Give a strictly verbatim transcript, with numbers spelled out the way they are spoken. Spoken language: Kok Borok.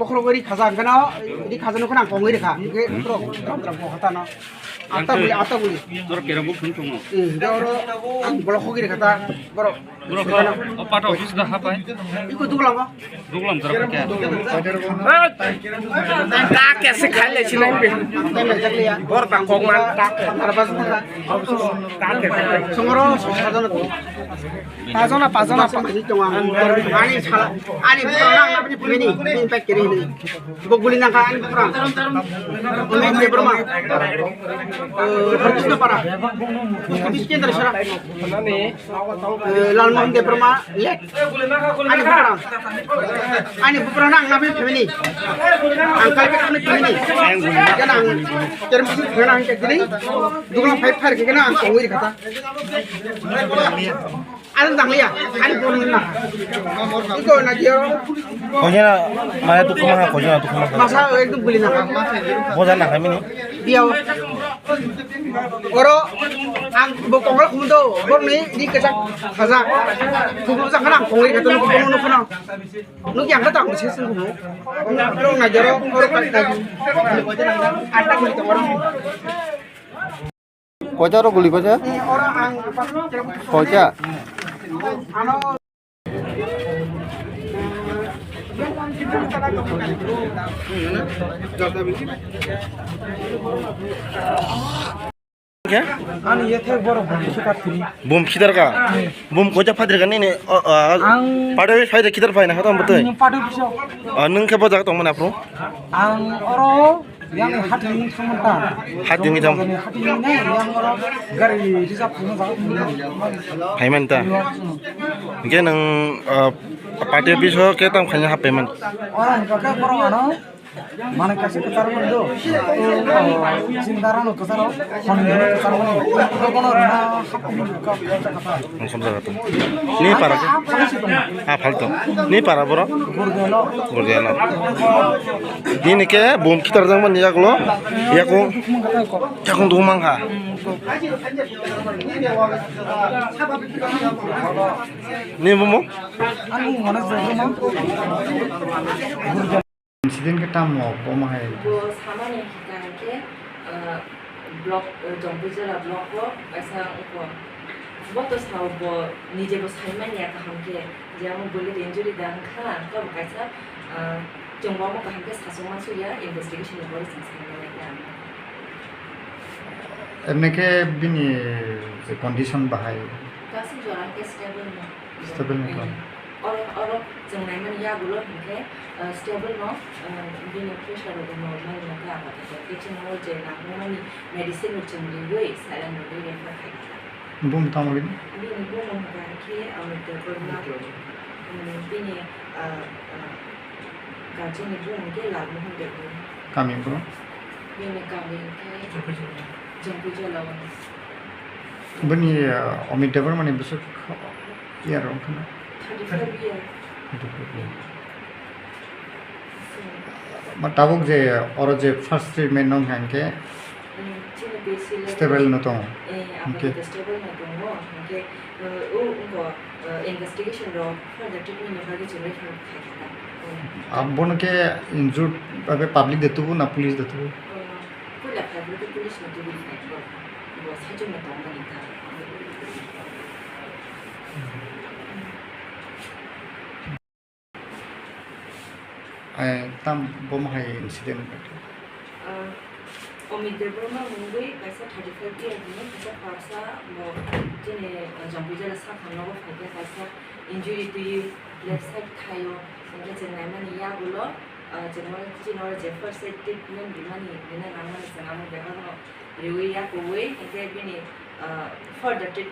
Bokhorok ri khaja, hwnkhe no, ri khaja no khwnang kongwi rikha, hwnkhe bokhorok tram tram kong kha ta no. Atta guli, atta guli. Tor kerong bo phun tongo. Hmm, hwnkhe oro ang bolok hogwi rikha ta, borok. Borok o pato office da hapai. Iko duglam ba? Duglam jora kya? Ta kesi khai le sinai be. Bor ta kok man ta. Songoro, songoro. Pajona, pajona, pa-, ani sala, ani bukrang nang nabini phimini, bini pek kiri hini. Bo guli nangkha ani bukrang. Amit Debbarma. Eh, Harkisna Para. Post office kendra sara. Eh, Lalmohan Debbarma late. Ani bukrang. Ani bukrang nang nabini phimini. Ang kalbek ani phimini. Jana ang kerem sing phimini ang kiri. Duglam phai phar kiri na ang kongwi kata. Ano tangliya, ani phone na. Iko na diyo. Kojana, maya tu kuma, kojana tu kuma. Masa ekdom guli na. Boja na kami ni. Diyo. Oro, ang bo kongra khumudo, bor ni di kechak khaja. Khumudo sa khana, kongri kata nuk kono nuk kono. Nuk yang kata ang ses nuk. Oro na jero, oro kata. Ata guli to oro. Koita oro guli koita? Koita? Ani yathe borok bom khitar thini. Bom khitar ka? Bom koita phadir ka nini? Ang pado phai de khitar phai na khatam botoi. Pado biso. Nung khe bo jaga tong mana pro? Ang oro Yang hati ni thangmanta. Hati ni thang. Hati ni ne, yang oro gari reserve thangma jaga thangma. Payment ta. Hingke nang, ah, party office o ke tang khaina ha payment. Orang kaka borok ano. Mana kasi ketar mo do. Sindara no ketar o. Hon no ketar mo. Ko kono na hati ni ka. Ang samsa kata. Ni para ke? Ah, falto. Ni para boro? Gurdiano. Nini ke bom khitar jang mani yagulo. Yakung. Yakung dugumang ha. Ni bomo? Incident ke tamo, boma hai. Bo samani hika ke, ah, block, ah, Jompuijala block o kaisa wngkha. Bo to sao bo nije bo sai manya kaham khe, je amo bullet injury da wngkha, to bo kaisa, ah, chwng bo amo kaham khe sachwng ma suya, investigation ni pore chwng sai manya khe amo. Emne khe bini je condition bahai? Kaisa jora khe stable no. Stable ni to. Oro, oro chwng naimani yagulo hinkhe, ah, stable no, ah, bini pressure rok normal no khe apato. Khe chwng o je nangmani medicine rok chwng riwi saline rok refer khai kha. Bumung tamo gini? Bini bumung hwnkha khe, ah, Debbarma, um, bini, ah, ah, guardian ni bumung khe Lalmohan Debbarma. Kami bro? Bini kami khe Jompuijala o. Bini, ah, Amit Debbarma ni bwswk Year wngkha na? Thirty-five year. Thirty-five year. Ma tabuk je oro je first treatment nong hingke Mm, chini B C le stable no tongo. Eh, hingke apato stable no tongo. Hingke, eh, o, wngko, eh, investigation rok further treatment ni bagwi chwng refer khai kha ta. Mm. Abono ke injured babe public de tubu na police de tubu? Eh, puila phai bwrwi police no tubu phai bo. Bo saichung no tongmani ta. Ai, tam bomo hai incident? Ah, Amit Debbarma mungwi kaisa thirty-five year ni kaisa parsa bo chini, ah, Jompuijala sakha nogo phaikhe kaisa injury twiwi left side thaio, hwnkhe chwng naimani yagulo, ah, chwng chini oro je first aid treatment rimani, rina nangmani chwng amo bebakno riwi yakuwi, hwnkhe bini, ah, further treatment